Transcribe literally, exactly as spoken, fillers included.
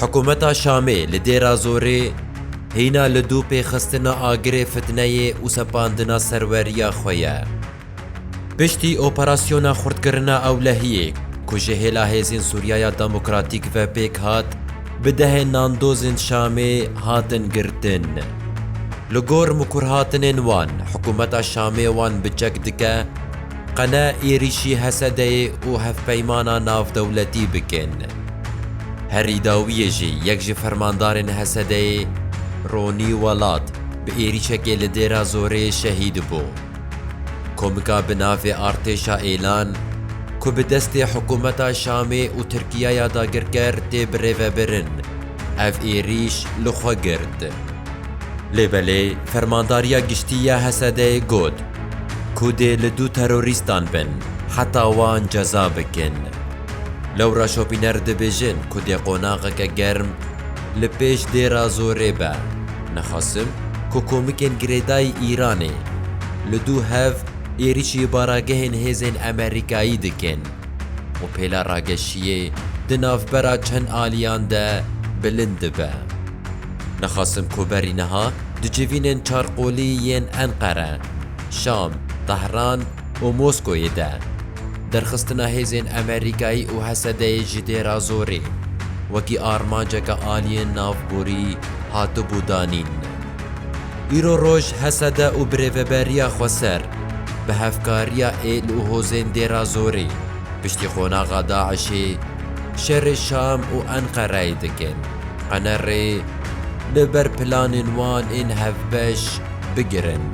Hikûmeta Şamê li Dêra Zorê hîna li dû pêxistina agirê fitneyê û sepandina serweriya xwe ye. Piştî operasyona xurtkirina ewlehiyê ku ji hêla hêzên Sûriyaya Demokratîk ve pêk hat, bi dehên nandozên Şamê hatin girtin. Li gor mikurhatinên wan, hikûmeta Şamê wan bi çek dike, qene êrîşî Hesedeyê û hevpeymana navdewletî bikin. Herî dawiyê jî yek ji fermandarên Hesedeyê, Ronî Welat, bi êrîşekê li Dêra Zorê şehîd bû. Komika bi navê Artêşa Êlan, ku bi destê hikûmeta Şamê û Tirkiyaya dagirker tê birêvebirin, ev êrîş li xwe girt. Lê belê, Fermandariya Giştî ya Hesedeyê got, ku dê li dû terorîstan bin, heta wan ceza bikin. Lewra şopîner dibêjin ku dê qonaxeke germ li pêş Dêra Zorê be. Nexasim ku komikên girêdayî Îranê li dû hev êrîşî baragehên hêzên Amerîkayî dikin û pêla rageşiyê di navbera çend aliyan de bilind dibe. Nexasim ku berî niha di civînên çarqolî yên Enqere, Şam, Tehran û Moskoyê de derxistina hêzên Amerîkayî û Hesedeyê ji Dêra Zorê wekî armanceke aliyên navborî hatibû danîn. Îro roj Hesede û birêveberiya xweser bi hevkariya êl û hozên Dêra Zorê piştî qonaxa DAIŞê şerê Şam û Enqereyê dikin. Qene rê li ber planên wan ên hevbeş bigirin.